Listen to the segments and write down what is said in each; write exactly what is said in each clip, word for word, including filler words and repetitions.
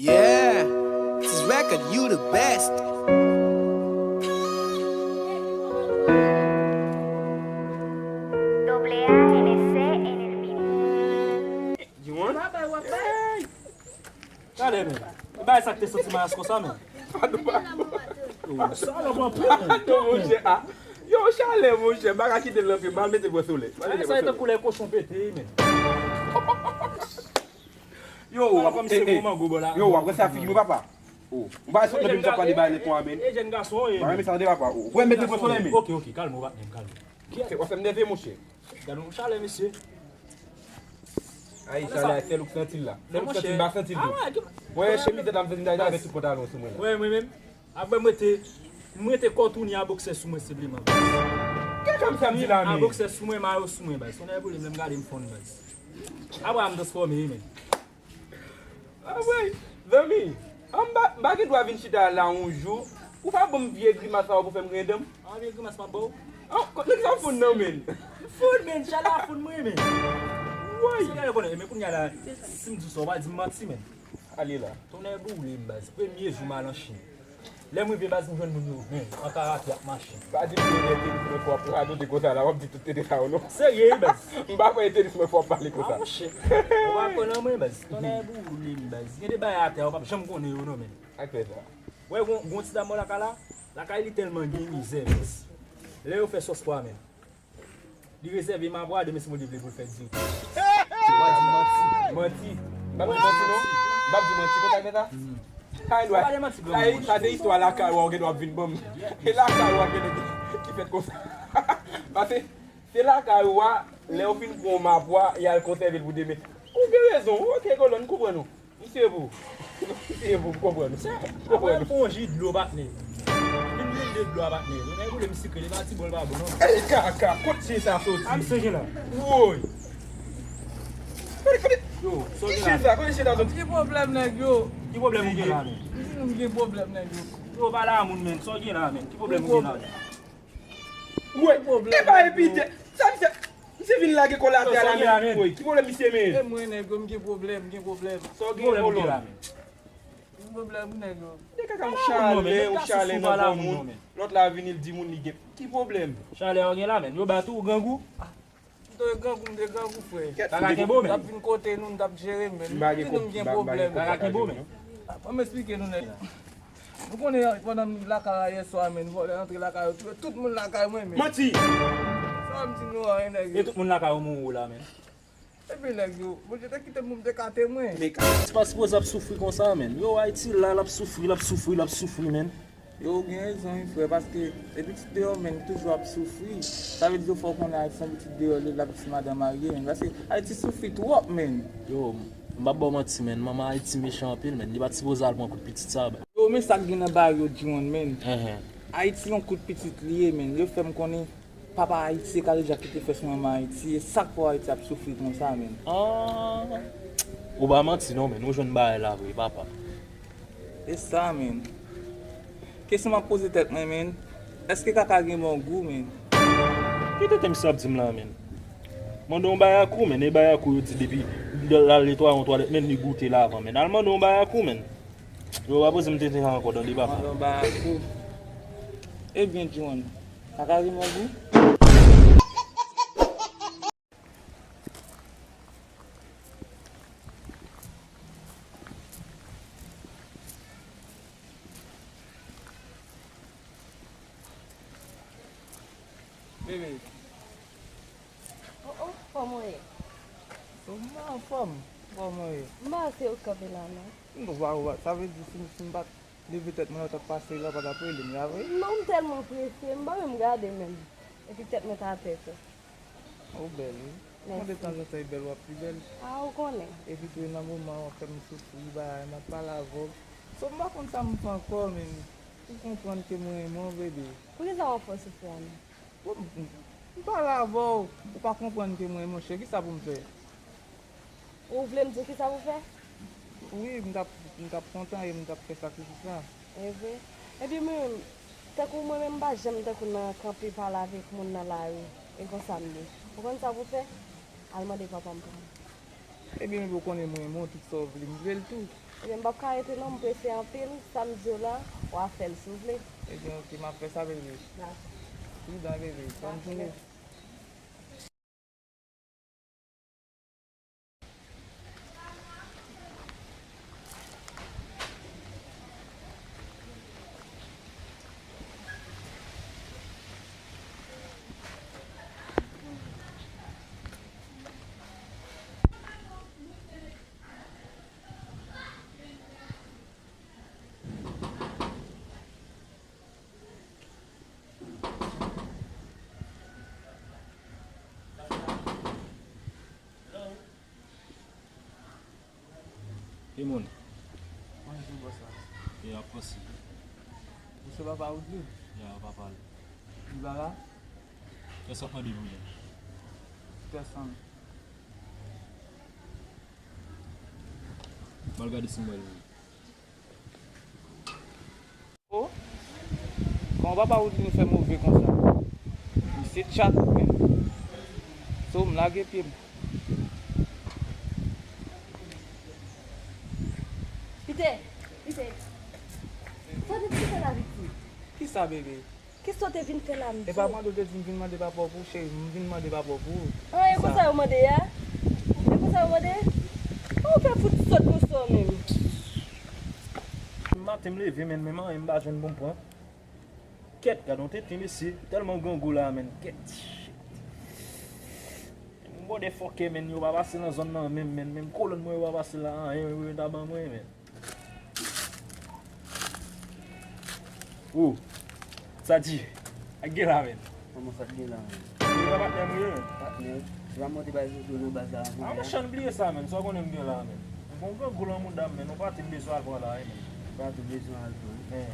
Yeah, this record, you the best. Doble A N S C Entertainment. Hey! Gade men. E bagay sa k te soti mayas konsa men. Yo, sa lòb anpil men. Yo, monchè, a. Yo, chalè, monchè, m pa ka kite l rantre, m al mete bwè solèy. M al mete Sa bwè e tankou solèy. Lè kochon pete wi men. Yo, w ap, Kòm se gwo mango bò la. Yo, w ap wè sa figi mwen, papa. Oh, m pa sot nan bim sa pale bagay lè konsa men. E jèn gason e. Mwen renmen sa tande, papa. Oh, w ap mete bwè solèy men. Ok, ok, kalme w patnè m, kalme. W ap fè m nève, monchè. Gade yon chalè mesye. Ay, chalè, sèl ou k santi l la. Sèl ou k santi l, m pa santi l tou. Ah, Mwen, chemiz la m santi m ta avèk tout pantalon sou mwen la. Wè mwen menm. Apre mwen te mwen te kò touni a boksè sou mwen senpleman. Kèk sa m santi la A men. Boksè sou mwen, mayo sou mwen baz. Sonnè boule m lè m gade m fonn baz. Apre a m transfòme wi men. Ah ouais, zanmi, an m pa, m pa gen dwa vin chita la yon jou, ou pa ban m vye grimas sa yo pou fè m griyen dan m? An vye grimas m ap ba w. An, kot nèg sa w fonn nan men? Fonn men, chalè a fonn mwen men. Woy! Se gade konnen, men kounye a la, si m di w sa, w pa di m manti men. Ale la. Tonnè boule m baz, premye jou m al an Chin. Lè m rive baz m jwenn moun yo, men, an karate ap mache. Pa di m se tenis mwen fò ap radote konsa la, w ap di tout tete sa yo non. Serye wi baz. M pa kwè e tenis mwen fò ap pale konsa. Ah monchè. Ou pa kwè nan mwen baz. Tonnè boule m baz. Gen de bagay atè a ou p ap janm konnen yo non men. Ak fè sa. Wè gon gon ti dam mwen lakay la, lakay li tèlman gen mizè baz. Lè yo fè sòs pwa men. Li rezève mapwa demen si Bondye vle pou l fè diri. Ou pa di manti. Manti. M p ap di manti non. M p ap di manti konsa k fè sa. Sa e dwa. Pale manti blan Sa e sa se istwa lakay ou a w gen dwa ap vin ban m. E lakay ou a gen nèg ki fèt konsa. Paske se lakay ou a lè yo fin pran yon mapwa y al konsève l pou demen. Ou gen rezon, ok kolòn, m konprann ou. Misye pou. Misye pou, m konprann ou. M Apre konprann m ou. pran yon ji dlo patnè. Vin blende dlo a patnè. Tonnè boule m sikre, li pa ti bòl pa bon non. Ey kaka, kot je sa soti? A m se je la. Woy. Kote, kote, Yo, sa w ki gen je la? Sa? Kote je sa soti? Ki pwoblèm nèg yo? Ki pwoblèm ou gen la men? M di nou m gen pwoblèm nèg yo. Yo pale a moun men, sa w gen la men? Ki pwoblèm ou gen la men? Woy, e pa epi de. Sa misye, misye vin lage kò l atè a la men. Woy, ki pwoblèm misye men? E mwen nèg yo m gen pwoblèm, m gen pwoblèm. Sa w gen kolòn? M gen pwoblèm nèg yo. De kaka ou chalè, ou chalè nan fò moun. Lòt la vini l di moun li gen. Ki pwoblèm? Chalè w gen la men. Yo bat ou, ou grangou? M te grangou, m te grangou frè. Kaka kenbe w men. T ap vin kote nou, m t ap jere men. M di nou m gen pwoblèm. Kaka kenbe w men. Ban m esplike nou nèg. Nou konnen pandan m lakay la yèswa men, vòlè antre lakay yo, touye tout moun lakay mwen men. Manti! Sa m di nou anyen nèg E yo. Tout moun lakay ou mouri la men. Epi nèg yo, Bondye te kite m pou m te kate mwen. Men kaka. Ou pa sipoze ap soufri konsa men. Yo Ayiti la, l ap soufri, l ap soufri, l ap soufri men. Yo ou gen rezon wi frè, paske e pitit deyò men toujou ap soufri. Sa vle di fò w konnen Ayiti se yon pitit deyò li ye, l ap di madanm marye men. Paske Ayiti soufri twòp men. Yo, m p ap ba w manti men, manman Ayiti mechan anpil men. Li pa t sipoze al pran kout pitit sa. Yo men sa k gen nan bari yo G one men. Ayiti yon kout pitit li ye men. Yo fè m konnen papa Ayiti se kadejak ki te fè sou manman Ayiti. E sa k fè Ayiti ap soufri konsa men. Ah. Ou pa manti non men, ou jwenn bagay la vre papa. E sa men. Kesyon m ap poze tèt mwen men, èske kaka gen bon gou men? Ki tete misye ap di m la men? Mande yon bagay ak ou men, e bagay ak ou yo di depi l al netwaye yon twalèt men li goute l avan men. Al mande yon bagay ak ou men. Yo pa poze m tete sa ankò tande papa. Mande yon bagay ak ou. Ebyen G one, kaka gen bon gou? Bebe. Oh oh, kòman w ye? Mwen anfòm. Kòman w ye? M pa wè se ou k kanpe la non. M pa wè, sa vle di si, si m pa t leve tèt mwen lè w t ap pase la, w pa t ap rele m la vre? Non, m tèlman prese, m pa menm gade menm. Epi tèt mwen t atè tou. Ou bèl wi. Mwen de tanzantan e bèl w ap pi bèl. Ah, ou konnen. Epi tou e nan moman w ap fè m soufri, bagay, m ap pale avè w. So m pa konn sa m fè ankò, men ou konprann ke m renmen w, bebe. Poukisa w ap fè w soufri a menm? Bon, m, m, m pale avè w, ou pa konprann ke m renmen w, cheri, kisa pou m fè? Ou vle m di w kisa pou fè? Wi, m t ap, m t ap kontan e m t ap fè sakrifis la. E vre? Epi mwen menm, tankou mwen menm m pa janm tankou nan kanpe pale avèk moun nan lari. E konsa m ye. Ou konn sa pou fè? Al mande papa m pou mwen. Ebyen, men ou konnen mwen renmen w, tout sa w vle, m vle l tou. Ebyen, m p ap ka rete non, m prese anpil. Sa m di w la, w a fè l si w vle. Ebyen, oke, m ap fè sa, bebe. Dakò. Pridan, bebe. Bòn jounen. Ki moun? Mwen se bòs la. E ap pase. Ou se papa Woodly? Ya, papa l. Li pa la? Kiyès ap mande pou li? Pèsonn. M al gade si m wè l. O, kòman papa Woodly fè move konsa? Misye tchat, men. So, m lage pye m. Pite, Pite. Sa w te vin fè la, Pite? Kisa, bebe? Kisa w te vin fè la, m di w? E pa mande w te di m vin mande papa w pou ou, cheri, m vin mande papa w pou ou. An, e konsa yo mande a? E konsa yo mande? Ou fè fout sòt konsa w menm. Maten m leve, menn, menm anyen m pa jwenn pou m pran. Kèt, gad yon tenten, mesye. Tèlman grangou la, menn. Kèt. Yon bòdè fòkè, menn, yo pa pase nan zòn nan menm, menn. Menm kolòn mwen, yo pa pase la, anyen, yo ta ban mwen, menn. O, sa di, ak gen la, menn. Kòman sa t gen la, menn? Ou pa patnè m ye, menn. Patnè, se pa mwen te bay Jojo nan baz la avan. A, monchè, bliye sa, menn. Sa w konnen m gen la, menn. M gon grangou lan mouda m, menn. Yon pati m bezwen al pran la, wi, menn. Pati w bezwen al pran? Menn.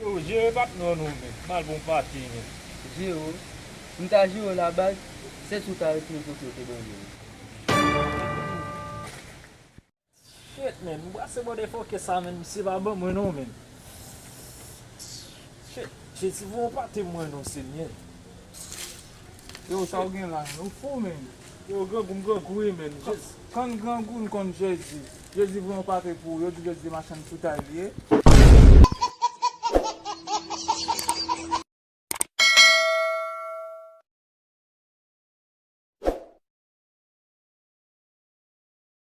Yo, jere patnè w non, menn. M al bon pati, menn. Jere w? M ta jere w la baz, sèl si w ta retire kote w te ban mwen. Shit, menn. M brase bòdè fòkè sa, menn. Misye pa ban mwen non, menn. Shit. Jezi, voye yon pate mwen non, Senyè. Yo, sa w gen la, menn? Ou fou, menn. Yo, grangou, m grangou, wi, menn. Jezi. Kan grangou, n konn Jezi. Jezi voye yon pate pou ou. Yo di Jezi machann fritay li ye.